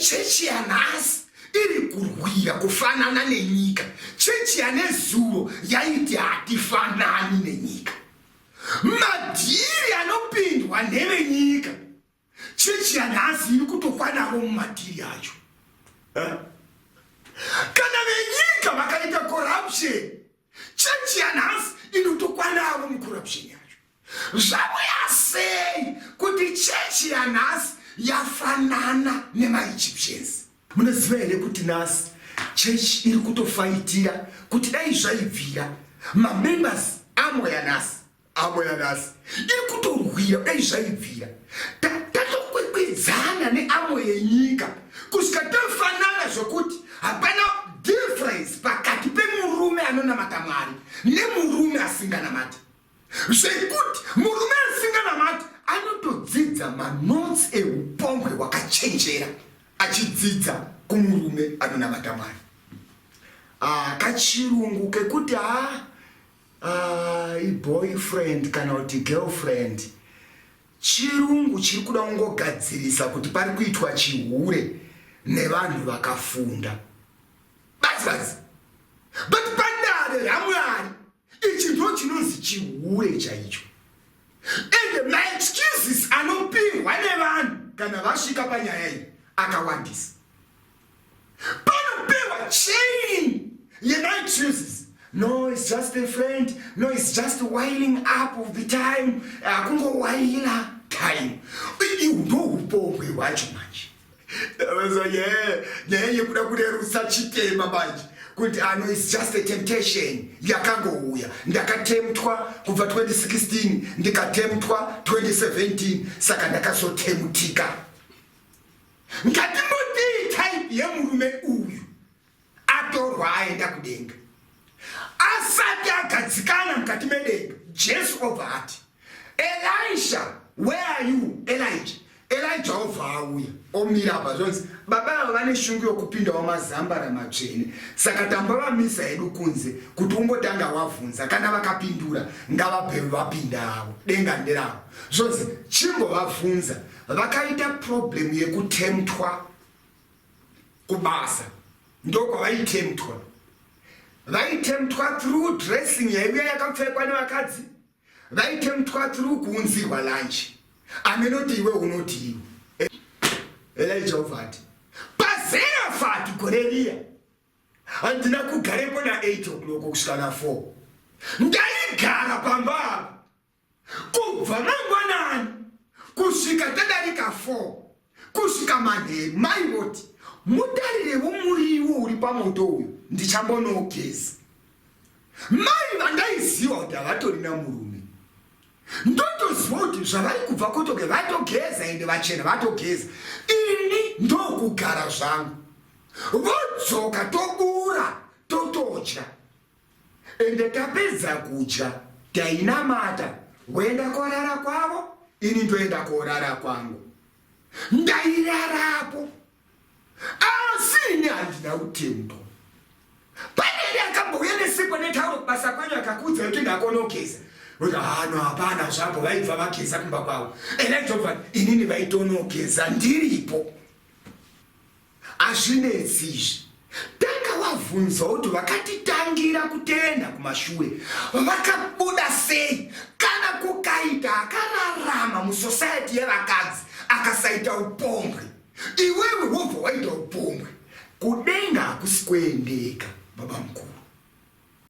Chechi yanhasi iri kurwira kufanana nenyika? Chechi yanezuro yaiti hatifanani nenyika. Madhiri anopindwa nevenyika, chechi yanhasi iri kutokwanavo mumadhiri acho. Kana venyika vakaita corruption, chechi yanhasi inotokwanavo mucorruption yacho. Zvavuya sei kuti chechi yanhasi yafanana nemaEgyptians? Munoziva here kuti nhasi chechi iri kutofaitira kuti dai zvaibvira mamembers amo yanhasi, amo yanhasi iri kutorwira dai zvaibvira tatokwikwidzana neamo yenyika kusvika tafanana zvokuti hapana difference pakati pemurume anonamata Mwari nemurume asinganamati, zvekuti murume asinganamati anotodzidza manotsi eupombwe hwakachenjera achidzidza kumurume anonamata Mwari. Ah, kachirungu kekuti ha ah, iboyfriend kana kuti girlfriend, chirungu chiri kuda kungogadzirisa kuti pari kuitwa chihure nevanhu vakafunda badzi badzi, but padare raMwari ichi ndo chinonzi chihure chaicho. Ende maexcuses anopihwa nevanhu kana vasvika panyaya iyi akawandisa. Panopiwa chain yemaexcuses: "No, it's just a friend. No, it's just whiling up of the time." Akungowaila time, ndo upombwe hwacho manje. Ye nyaya yekuda kurerutsa chitema manje kuti ano, "It's just a temptation yakangouya. Ndakatemptwa kubva 2016, ndikatemptwa 2017, saka ndakazotemputika." Ngatimbodii type yemurume uyu atorwa aenda kudenga, asati agadzikana mukati medenga, Jesu obva ati, "Elisha, where are you, Elijah?" Elijah obva auya, omira apa. Zvonzi baba ava vane shungu yokupindawo mazambara matsvene, saka tambavamisa hedu kunze kuti umbotanga wavhunza. Kana vakapindura, ngavabve vapinda avo, denga nderavo. Zvonzi chimbovavhunza, vakaita problem yekutemptwa kubasa. Ndokwavaitemptwa, vaitemptwa through dressing yaiuya yakapfekwa nevakadzi, vaitemptwa through kuunzirwa lunch. Amenoti iwe unoti iwe Elijah ovati, "PaZerafati gore riya handina kugarepo na8 o'clock kusvika na4. Ndaigara pamba apa kubva mangwanani kusvika tadarika 4, kusvika manheru. Mai voti, 'Mutarirevo muriwo uri pamoto uyu, ndichambonogeza.' Mai vandaiziva kuti havatorina murume, ndotoziva kuti zvavari kubva kotoge vatogeza, ende vachena vatogeza. Ini ndokugara zvangu, vodzoka, tobura, totodya. Ende tapedza kudya, tainamata, voenda korara kwavo, ini ndoenda korara kwangu. Ndairarapo, asi ini handina kutemptwa. Pane here akambouya nesipo netauro kubasa kwenyu akakuudza kuti ndakonogeza?" Kuti hano hapana zvapo, vaibva vageza kumba kwavo. Elijah, inini vaitonogeza ndiripo. Hazvinetsi izvi. Tanga wabvunza kuti vakatitangira kutenda kumashure vakabuda sei. Kana kukaita akararama musociety yevakadzi akasaita upombwe, iwewe wobva waita upombwe, kudenga hakusi kuendeka, baba mukuru.